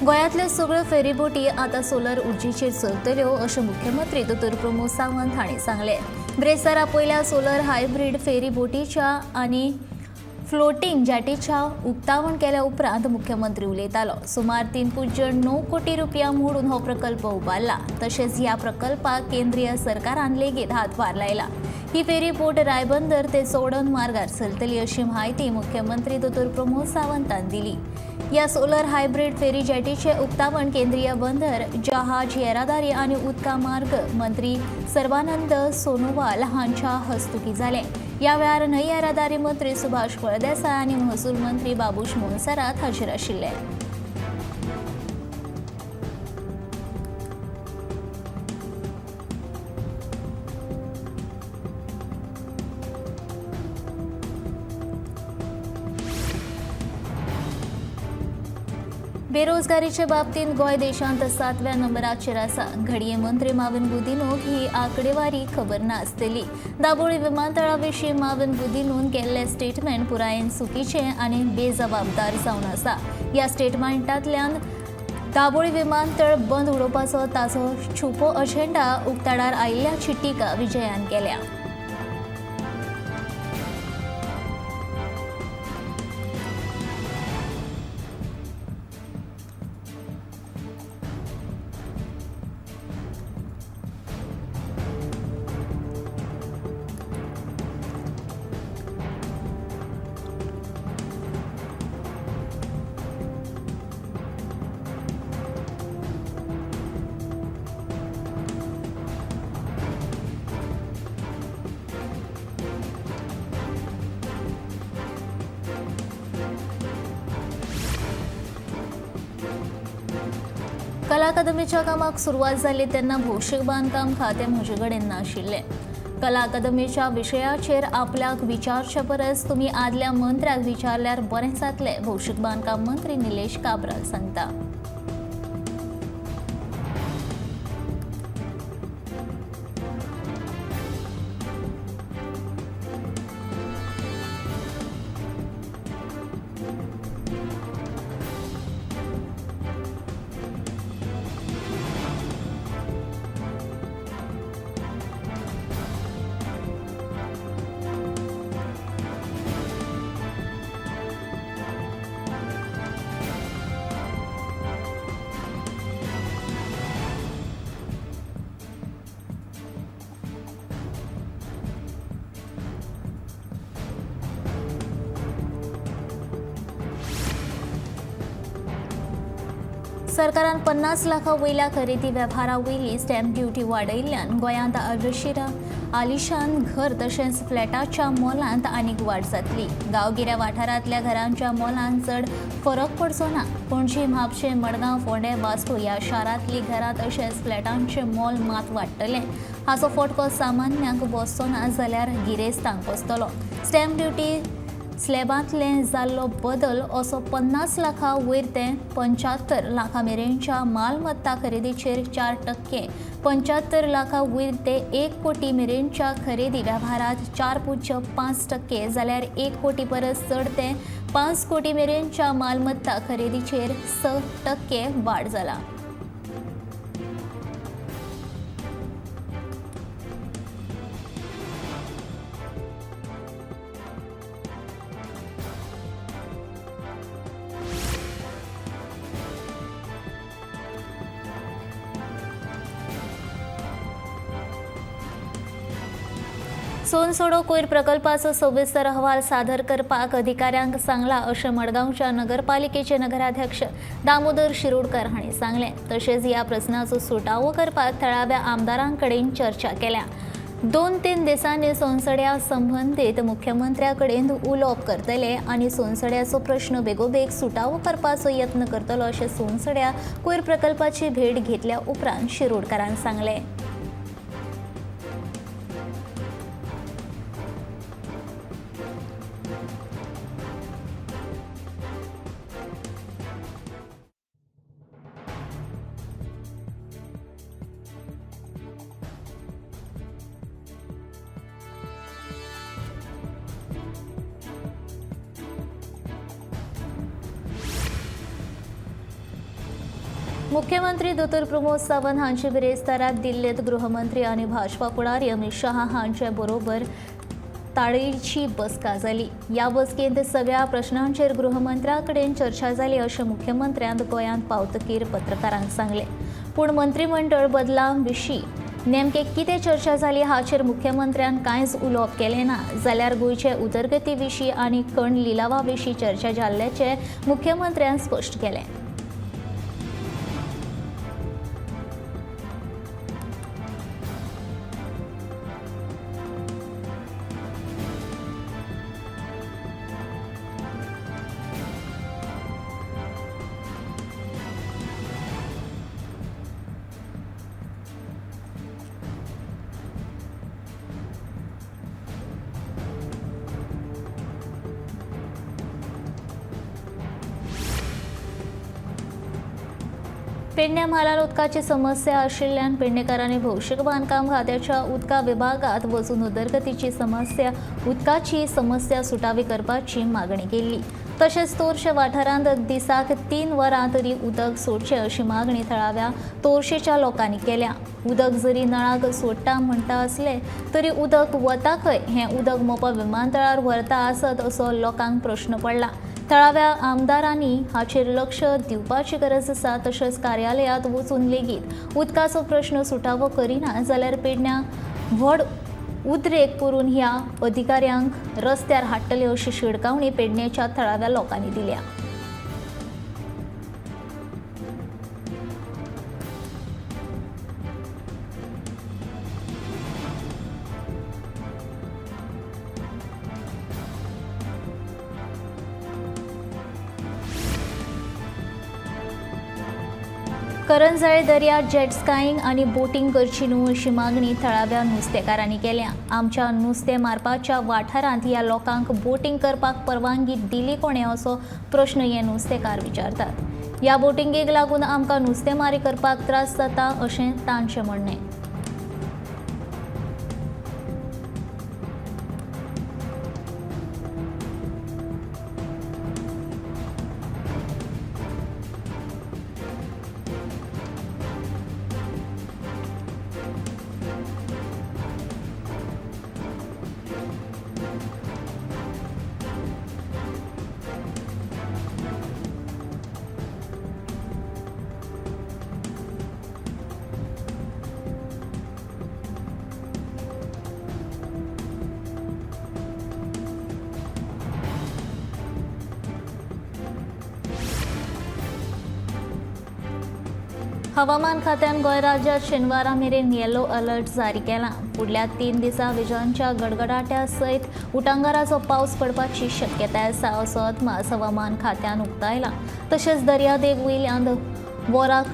गोंयांतल्यो सगळ्यो फेरीबोटी आतां सोलर उर्जेचेर चलतल्यो अशें मुख्यमंत्री दोतोर प्रमोद सावंत हांणी सांगलें. ब्रेस्तारा पयल्या सोलर हायब्रीड फेरीबोटीच्या आनी फ्लोटींग जेटीच्या उक्तावण केल्या उपरांत मुख्यमंत्री उलयतालो. सुमार 3.9 कोटी रुपया मोडून हो प्रकल्प उबारला. तशेंच ह्या प्रकल्पाक केंद्रीय सरकारान लेगीत हातभार लायला. ही फेरीबोट रायबंदर ते चोडण मार्गार चलतली अशी म्हायती मुख्यमंत्री दोतोर प्रमोद सावंतान दिली. ह्या सोलर हायब्रीड फेरी जेटीचे उक्तावण केंद्रीय बंदर, जहाज येरादारी आनी उदका मार्ग मंत्री सर्वानंद सोनोवाल हांच्या हस्तुकीं जालें. ह्या वेळार न्हंय येरादारी मंत्री सुभाष फळदेसाय आनी महसूल मंत्री बाबूश मोन्सेरात हाजीर आशिल्ले. बेरोजगारीचे बाबतींत गोंय देशांत 7व्या नंबराचेर आसा. घडये मंत्री माविन गुदिनोक ही आंकडेवारी खबर नासतली. दाबोळी विमानतळा विशीं माविन गुदिनोन केल्लें स्टेटमेंट पुरायेन चुकीचें आनी बेजबाबदार जावन आसा. ह्या स्टेटमेंटांतल्यान दाबोळी विमानतळ बंद उडोवपाचो ताचो छुपो अजेंडा उक्ताडार आयिल्ल्याची टिका विजयान केल्या. कला अकादमीच्या कामाक सुरवात जाली तेन्ना भौशीक बांदकाम खातें म्हजे कडेन नाशिल्लें. कला अकादमीच्या विशयाचेर आपल्याक विचारचे परस तुमी आदल्या मंत्र्याक विचारल्यार बरें जातलें, भौशीक बांदकाम मंत्री निलेश काब्राल सांगता. सरकारान 50 लाखां वयल्या खरेदी वेव्हारा वयली स्टॅम्प ड्युटी वाडयिल्ल्यान गोंयांत आलिशान घर तशेंच फ्लॅटाच्या मोलांत आनीक वाड जातली. गांवगिऱ्या वाठारांतल्या घरांच्या मोलांत चड फरक पडचो ना. पणजी, म्हापशें, मडगांव, फोंडें, वास्को ह्या शारांतलीं घरां तशेंच फ्लॅटांचें मोल मात वाडटलें. हाचो फटको सामान्यांक बसचो ना जाल्यार गिरेस्तांक बसतलो. स्टॅम्प ड्युटी स्लॅबांतले जाल्लो बदल असो 50 लाखां वयर ते 75 लाखां मेरेनच्या मालमत्ता खरेदीचेर 4%, 75 लाखां वयर ते 1 कोटी मेरेनच्या खरेदी वेव्हारांत 4.5% जाल्यार 1 कोटी परस चड ते 5 कोटी मेरेनच्या मालमत्ता खरेदीचेर 6% वाड जाला. सोनसोडो कोयर प्रकल्पाचो सविस्तर अहवाल सादर करपाक अधिकाऱ्यांक सांगला अशें मडगांवच्या नगरपालिकेचे नगराध्यक्ष दामोदर शिरोडकर हांणी सांगलें. तशेंच ह्या प्रस्नाचो सुटावो करपाक थळाव्या आमदारां कडेन चर्चा केल्या. 2-3 दिसांनी सोनसड्या संबंदीत मुख्यमंत्र्या कडेन उलोवप करतले आनी सोनसड्याचो प्रश्न बेगोबेग सुटावो करपाचो यत्न करतलो अशें सोनसड्या कोयर प्रकल्पाची भेट घेतल्या उपरांत शिरोडकरान सांगलें. मुख्यमंत्री दोतोर प्रमोद सावंत हांचे बिरेस्तारा दिल्लीत गृहमंत्री आनी भाजपा फुडारी अमित शहा हांचे बरोबर ताळेची बसका जाली. ह्या बसकेंत सगळ्या प्रश्नांचेर गृहमंत्र्या कडेन चर्चा जाली अशें मुख्यमंत्र्यान गोंयांत पावतकीर पत्रकारांक सांगलें. पूण मंत्रीमंडळ बदला विशीं नेमके कितें चर्चा जाली हाचेर मुख्यमंत्र्यान कांयच उलोवप केलें ना, जाल्यार गोंयचे उदरगती विशीं आनी खण लिलावा विशीं चर्चा जाल्ल्याचें मुख्यमंत्र्यान स्पश्ट केलें. पेडण्या म्हालार उदकाची समस्या आशिल्ल्यान पेडणेकारांनी भौशीक बांदकाम खात्याच्या उदका विभागात वचून उदरगतीची समस्या उदकाची समस्या सुटावी करपाची मागणी केली. तशेंच तोरशे वाठारांत दिसाक 3 वरां तरी उदक सोडचें अशी मागणी थळाव्या तोरशेच्या लोकांनी केल्या. उदक जरी नळाक सोडटा म्हणटा आसलें तरी उदक वता खंय, हें उदक मोपा विमानतळार व्हरता आसत असो लोकांक प्रश्न पडला. थळाव्या आमदारांनी हाचेर लक्ष दिवपाची गरज आसा. तशेंच कार्यालयांत वचून लेगीत उदकाचो प्रश्न सुटावो करिना जाल्यार पेडण्यां व्हड उद्रेक करून ह्या अधिकाऱ्यांक रस्त्यार हाडटले अशी शिडकावणी पेडणेच्या थळाव्या लोकांनी दिल्या. करंजाळे दर्यात जेट स्काईंग आनी बोटींग करची न्हू अशी मागणी थळाव्या नुस्तेकारांनी केल्या. आमच्या नुस्तें मारपाच्या वाठारांत ह्या लोकांक बोटींग करपाक परवानगी दिली कोणें असो प्रश्न हे नुस्तेकार विचारतात. ह्या बोटिंगेक लागून आमकां नुस्तेमारी करपाक त्रास जाता अशें तांचें म्हणणें. हवामान खात्यान गोंय राज्यात शेनवारा मेरेन येलो अलर्ट जारी केला. फुडल्या 3 दिसां विजांच्या गडगडाट्या सयत उटांगाराचो पावस पडपाची शक्यताय आसा असो अदमास हवामान खात्यान उक्तायला. तशेंच दर्यादेग वयल्यान वराक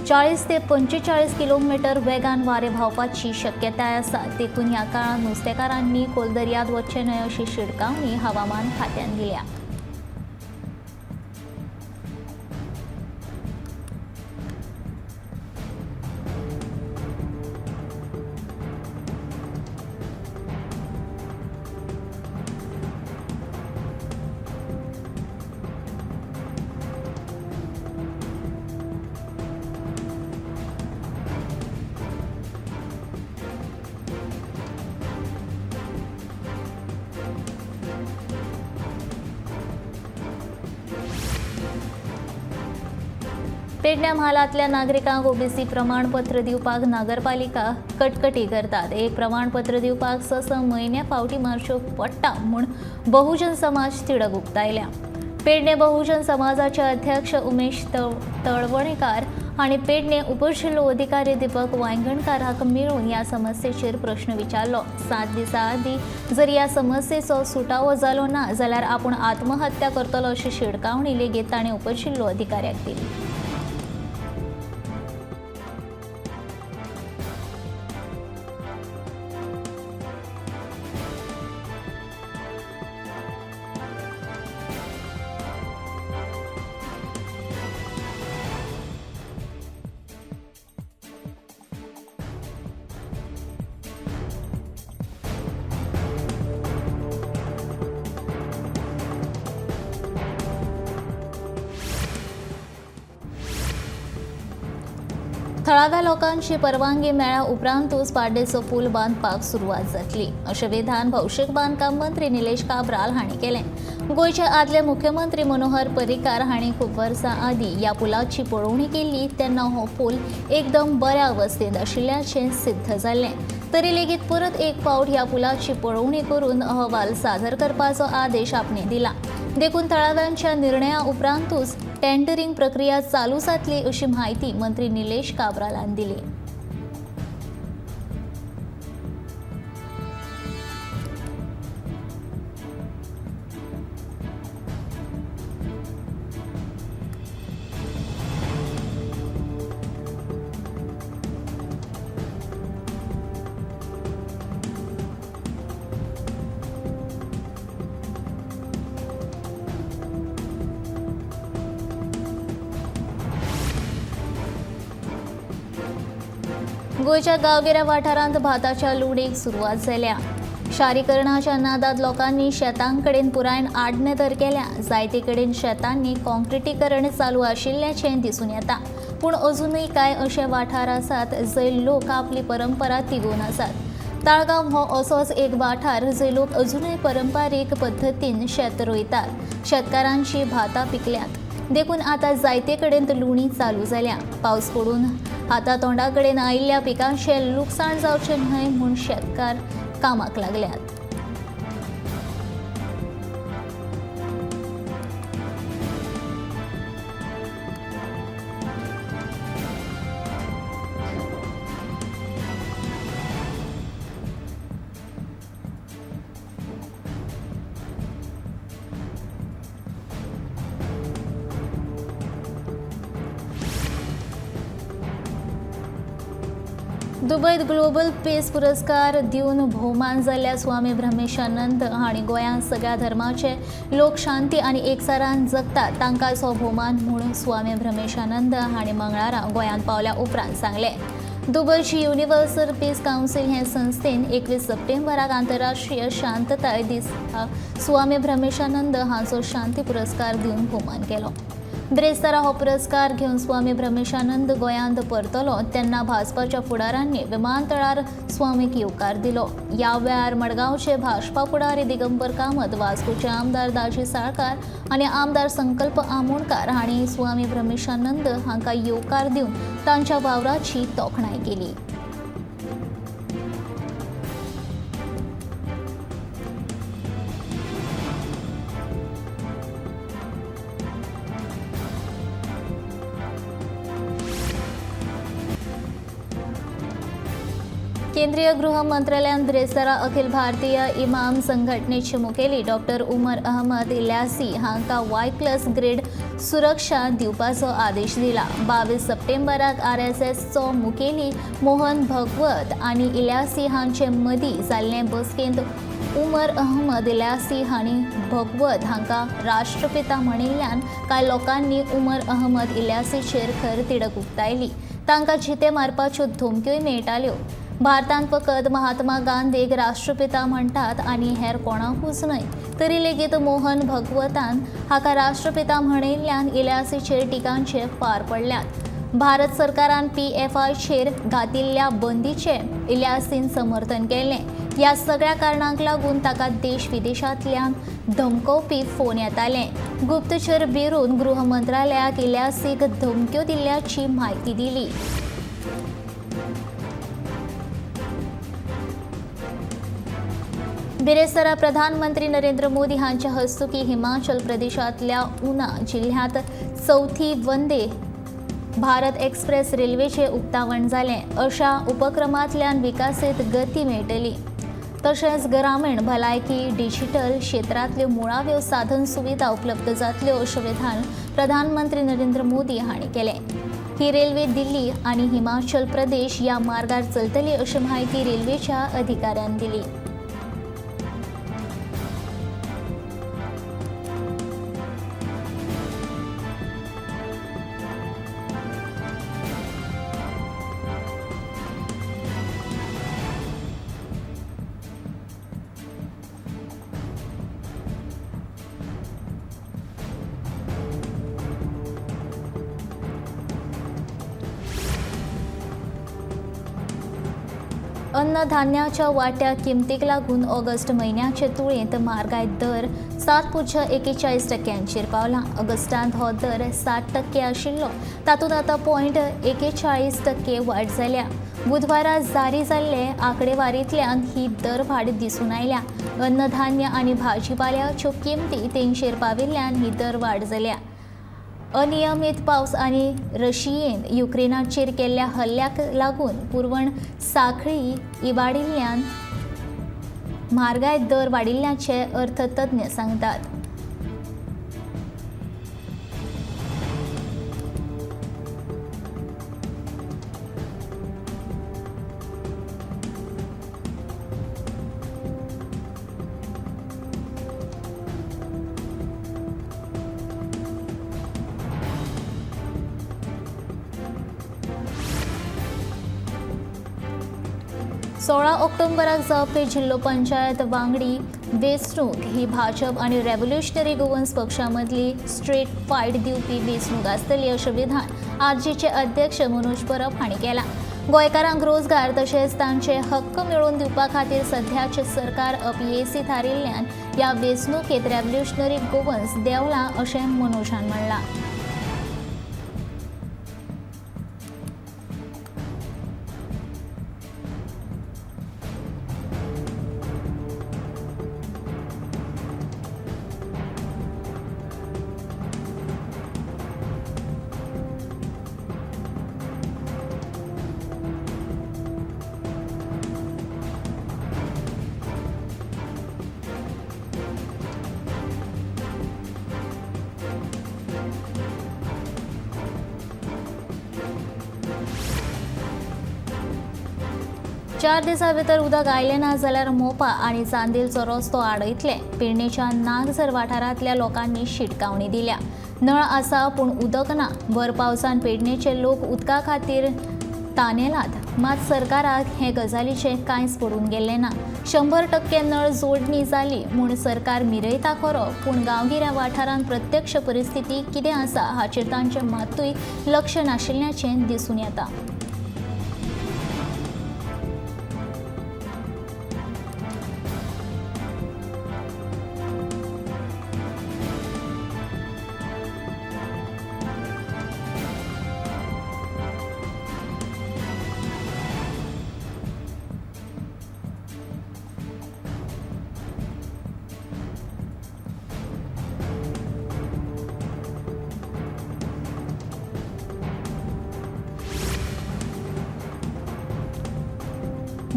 40 ते 45 किलोमिटर वेगान वारें व्हांवपाची शक्यताय आसा. देखून ह्या काळांत नुस्तेकारांनी खोल दर्यांत वचचें न्हय अशी शिटकावणी हवामान खात्यान दिल्या. पेडण्या म्हालांतल्या नागरिकांक ओबीसी प्रमाणपत्र दिवपाक नगरपालिका कटकटी करतात. एक प्रमाणपत्र दिवपाक 6-6 म्हयने फावटी मारच्यो पडटा म्हूण बहुजन समाज तिडक उक्तायल्या. पेडणे बहुजन समाजाचे अध्यक्ष उमेश तळवणेकार आनी पेडणे उपजिल्लो अधिकारी दीपक वायंगणकार हाका मेळून ह्या समस्येचेर प्रश्न विचारलो. 7 दिसां आदीं जर ह्या समस्येचो सुटावो जालो ना जाल्यार आपूण आत्महत्या करतलो अशी शिडकावणी लेगीत ताणें उपजिल्लो अधिकाऱ्याक दिली. थळाव्या लोकांची परवानगी मेळ्ळ्या उपरांतूच बार्देसचो पूल बांदपाक सुरवात जातली अशें विधान भौशीक बांदकाम मंत्री निलेश काब्राल हांणी केलें। गोंयचे आदले मुख्यमंत्री मनोहर पर्रीकार हांणी खूब वर्सां आदीं ह्या पुलाची पळोवणी केल्ली तेन्ना हो पूल एकदम बऱ्या अवस्थेंत आशिल्ल्याचें सिद्ध जाल्लें। तरी लेगीत परत एक फावट ह्या पुलाची पळोवणी करून अहवाल सादर करपाचो आदेश आपणे दिला। देखून थळाव्यांच्या निर्णया उपरांतूच टेंडरिंग प्रक्रिया चालू जातली अशी म्हायती मंत्री निलेश काब्रालान दिली। गोंयच्या गांवगिऱ्या वाठारांत भाताच्या लुडीक सुरवात जाल्या। शारीकरणाच्या नादात लोकांनी शेतांकडेन पुरायन आडनदर केल्या। जायते कडेन शेतांनी कॉन्क्रिटीकरण चालू आशिल्ल्याचें दिसून येता, पूण अजूनय कांय अशे वाठार आसात जंय लोक आपली परंपरा तिगोवन आसात। ताळगांव हो असोच एक वाठार जंय लोक अजूनय परंपरीक पद्दतीन शेत रोयतात। शेतकारांची भातां पिकल्यात, देखून आतां जायते कडेन लुणी चालू जाल्या। पावस पडून हाता तोंडा कडेन आयिल्ल्या पिकांचें लुकसाण जावचें न्हय म्हूण शेतकार कामाक लागल्यात। दुबयत ग्लोबल पीस पुरस्कार दिवन भोवमान जाल्ल्या स्वामी ब्रह्मेशानंद हांणी गोंयांत सगळ्या धर्माचे लोक शांती आनी एकचारान जगतात तांकांच हो भोवमान म्हूण स्वामी ब्रह्मेशानंद हांणी मंगळारा गोंयांत पावल्या उपरांत सांगलें। दुबयची युनिव्हर्सल पीस कावन्सील हे संस्थेन 21 सप्टेंबराक आंतरराष्ट्रीय शांतताय दिसा स्वामी ब्रह्मेशानंद हांचो शांती पुरस्कार दिवन भोवमान केलो। ब्रेस्तारा हो पुरस्कार घेवन स्वामी ब्रह्मेशानंद गोंयांत परतलो तेन्ना भाजपाच्या फुडारांनी विमानतळार स्वामीक येवकार दिलो। ह्या वेळार मडगांवचे भाजपा फुडारी दिगंबर कामत, वास्कोचे आमदार दाजी साळकार आनी आमदार संकल्प आमोणकार हांणी स्वामी ब्रह्मेशानंद हांकां येवकार दिवन तांच्या वावराची तोखणाय केली। केंद्रीय गृह मंत्रालयान ब्रेस्तारा अखिल भारतीय इमाम संघटनेचे मुखेली डॉक्टर उमर अहमद इल्यासी हांकां वाय प्लस ग्रेड सुरक्षा दिवपाचो आदेश दिला। 22 सप्टेंबराक आरएसएसचो मुखेली मोहन भगवत आनी इल्यासी हांचे मदीं जाल्ले बसकेंत उमर अहमद इल्यासी हांणी भगवत हांकां राष्ट्रपिता म्हणिल्ल्यान कांय लोकांनी उमर अहमद इल्यासीचेर खर तिडक उक्तायली। तांकां जिते मारपाच्यो धमक्योय मेळटाल्यो। भारतांत फकत महात्मा गांधीक राष्ट्रपिता म्हणटात आनी हेर कोणाकूच न्हय, तरी लेगीत मोहन भगवतान हाका राष्ट्रपिता म्हणिल्ल्यान इल्यासीचेर टिकांचे फार पडल्यात। भारत सरकारान पीएफआयचेर घातिल्ल्या बंदीचें इल्यासीन समर्थन केलें। ह्या सगळ्या कारणांक लागून ताका देश विदेशांतल्यान धमकोवपी फोन येताले। गुप्तचर ब्युरोन गृह मंत्रालयाक इल्यासीक धमक्यो दिल्ल्याची म्हायती दिली। बिरेस्तारा प्रधानमंत्री नरेंद्र मोदी हांच्या हस्तुकी हिमाचल प्रदेशांतल्या उना जिल्ह्यांत चवथी वंदे भारत एक्सप्रेस रेल्वेचें उक्तावण जालें। अशा उपक्रमांतल्यान विकासीत गती मेळटली, तशेंच ग्रामीण भलायकी डिजिटल क्षेत्रांतल्यो मुळाव्यो साधन सुविधा उपलब्ध जातल्यो अशें विधान प्रधानमंत्री नरेंद्र मोदी हांणी केलें। ही रेल्वे दिल्ली आनी हिमाचल प्रदेश ह्या मार्गार चलतली अशी म्हायती रेल्वेच्या अधिकाऱ्यान दिली। अन्नधान्याच्या वाट्या किमतीक लागून ऑगस्ट म्हयन्याचे तुळेंत म्हारगाय दर 7.41% पावला. ऑगस्टांत हो दर 7% आशिल्लो, तातूंत आतां 0.41% वाड जाल्या. बुधवारा जारी जाल्ले आंकडेवारींतल्यान ही दरवाड दिसून आयल्या. अन्नधान्य आनी भाजीपाल्याच्यो किमती 300 पाविल्ल्यान ही दरवाड जाल्या. अनियमीत पावस आनी रशियेन युक्रेनाचेर केल्ल्या हल्ल्याक लागून पुरवण साखळी इबाडिल्ल्यान म्हारगाय दर वाडिल्ल्याचे अर्थतज्ञ सांगतात. सोळा ऑक्टोबराक जावपी जिल्लो पंचायत वांगडी वेंचणूक ही भाजप आनी रेव्होल्युशनरी गोवन्स पक्षा मदली स्ट्रेट फायट दिवपी वेंचणूक आसतली अशें विधान आरजीचे अध्यक्ष मनोज परब हांणी केलां. गोंयकारांक रोजगार तशेंच तांचे हक्क मेळोवन दिवपा खातीर सध्याचें सरकार अपयेसी थारिल्ल्यान ह्या वेंचणुकेंत रेव्होल्युशनरी गोवन्स देंवला अशें मनोजान म्हणलां. चार दिसां भितर उदक आयलें ना जाल्यार मोपा आनी चांदेलचो रस्तो आडयतले. पेडणेच्या नागझर वाठारांतल्या लोकांनी शिटकावणी दिल्या. नळ आसा पूण उदक ना. भर पावसान पेडणेचे लोक उदका खातीर तानेलात, मात सरकाराक हे गजालीचें कांयच पडून गेल्लें ना. 100% नळ जोडणी जाली म्हूण सरकार मिरयता खरो, पूण गांवगिऱ्या वाठारांत प्रत्यक्ष परिस्थिती कितें आसा हाचेर तांचें मात्तूय लक्ष नाशिल्ल्याचें दिसून येता.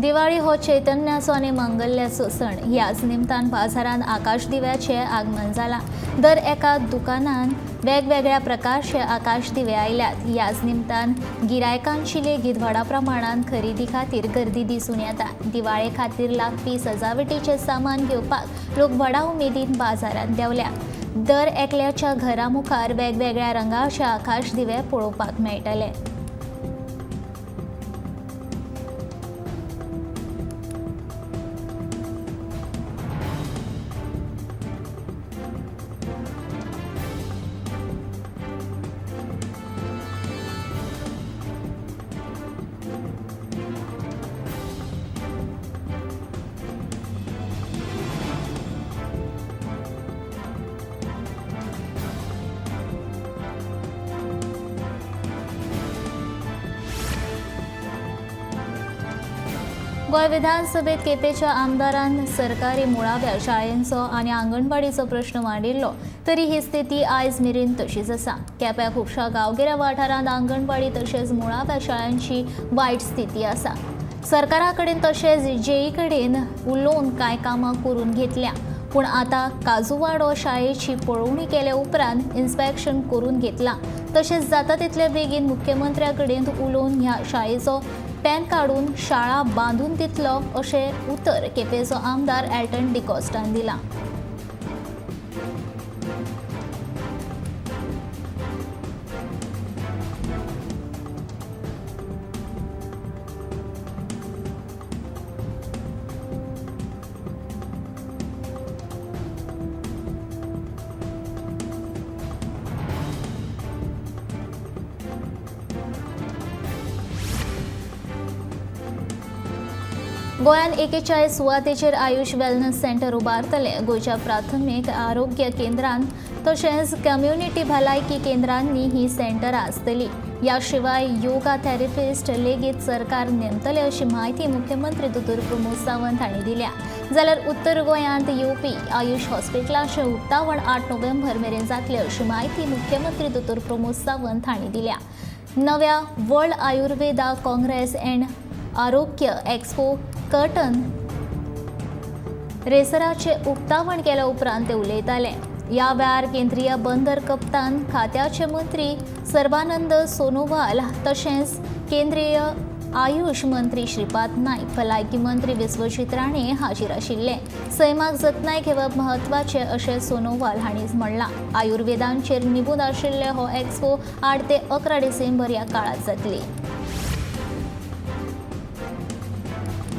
दिवाळी हो चैतन्याचो आनी मंगल्याचो सण. ह्याच निमतान बाजारांत आकाश दिव्याचें आगमन जालां. दर एका दुकानान वेगवेगळ्या प्रकारचे आकाश दिवे आयल्यात. ह्याच निमतान गिरायकांची लेगीत व्हडा प्रमाणान खरेदी खातीर गर्दी दिसून येता. दिवाळे खातीर लागपी सजावटीचें सामान घेवपाक लोक व्हडा उमेदीन बाजारांत देंवल्या. दर एकल्याच्या घरा मुखार वेगवेगळ्या रंगाचे आकाश दिवे पळोवपाक मेळटले. गोंय विधानसभेत केपेंच्या आमदारान सरकारी मुळाव्या शाळेंचो आनी आंगणवाडीचो प्रश्न मांडिल्लो, तरी ही स्थिती आयज मेरेन तशीच आसा. केप्यां खुबश्या गांवगिऱ्या वाठारांत आंगणवाडी तशेंच मुळाव्या शाळांची वायट स्थिती आसा. सरकारा कडेन तशेंच जेई कडेन उलोवन कांय कामां करून घेतल्या, पूण आतां काजूवाडो शाळेची पळोवणी केल्या उपरांत इन्स्पेक्शन करून घेतलां. तशेंच जाता तितले बेगीन मुख्यमंत्र्या कडेन उलोवन ह्या शाळेचो पॅन काडून शाळा बांदून दितलो अशें उतर केपेंचो आमदार एल्टन डिकॉस्टान दिलां. गोंयांत 41 सुवातेचेर आयुष वेलनस सेंटर उबारतले. गोंयच्या प्राथमीक आरोग्य केंद्रांत तशेंच कम्युनिटी भलायकी केंद्रांनी ही सेंटरां आसतली. ह्या शिवाय योगा थेरपिस्ट लेगीत सरकार नेमतले अशी म्हायती मुख्यमंत्री दोतोर प्रमोद सावंत हांणी दिल्या. जाल्यार उत्तर गोंयांत येवपी आयुष हॉस्पिटलाचें उक्तावण 8 नोव्हेंबर मेरेन जातलें अशी म्हायती मुख्यमंत्री दोतोर प्रमोद सावंत हांणी दिल्या. नव्या वर्ल्ड आयुर्वेदा काँग्रेस अँड आरोग्य एक्सपो कर्टन रेसराचें उक्तावण केल्या उपरांत ते उलयताले. ह्या वेळार केंद्रीय बंदर कप्तान खात्याचे मंत्री सर्बानंद सोनोवाल तशेंच केंद्रीय आयुष मंत्री श्रीपाद नायक, भलायकी मंत्री विश्वजीत राणे हाजीर आशिल्ले. सैमाक जतनाय घेवप म्हत्वाचें अशें सोनोवाल हांणी म्हणलां. आयुर्वेदांचेर निबून आशिल्ले हो एक्सपो 8 ते 11 डिसेंबर ह्या काळांत जातली.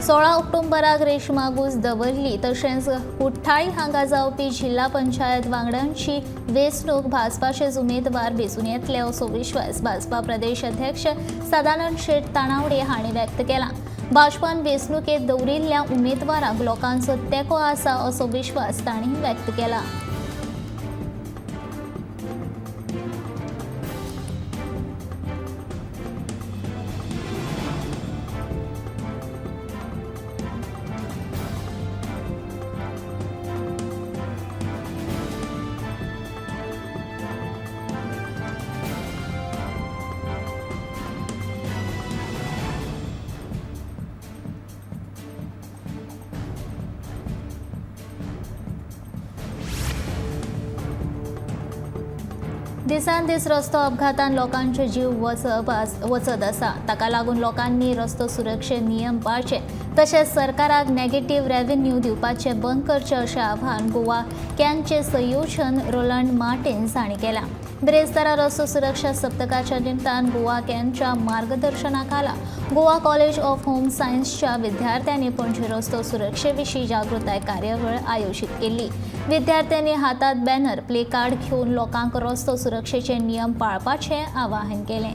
16 ऑक्टोबराक रेशमा गुज दवरली तशेंच कुठ्ठाळी हांगा जावपी जिल्हा पंचायत वांगड्यांची वेंचणूक भाजपाचेच उमेदवार वेंचून येतले असो विश्वास भाजपा प्रदेश अध्यक्ष सदानंद शेट तानावडे हांणी व्यक्त केला. भाजपान वेंचणुकेत दवरिल्ल्या उमेदवारांक लोकांचो तेंको आसा असो विश्वास तांणी व्यक्त केला. दिसान दीस रस्तो अपघातान लोकांचे जीव वचत आसा. ताका लागून लोकांनी रस्तो सुरक्षे नियम पाळचे तशेंच सरकाराक नेगेटीव रेव्हेन्यू दिवपाचें बंद करचें अशें आव्हान गोवा कॅनचे संयोजन रोलंड मार्टिन्स हांणी केलां. बिरेस्तारा रस्तो सुरक्षा सप्तकाच्या निमतान गोवा कॅनच्या मार्गदर्शनाखाला गोवा कॉलेज ऑफ होम सायन्सच्या विद्यार्थ्यांनी पणजे रस्तो सुरक्षे विशीं जागृताय कार्यावळ आयोजीत केली. विद्यार्थ्यांनी हातात बॅनर, प्ले कार्ड घेवन लोकांक रस्तो सुरक्षेचे नियम पाळपाचें आवाहन केलें.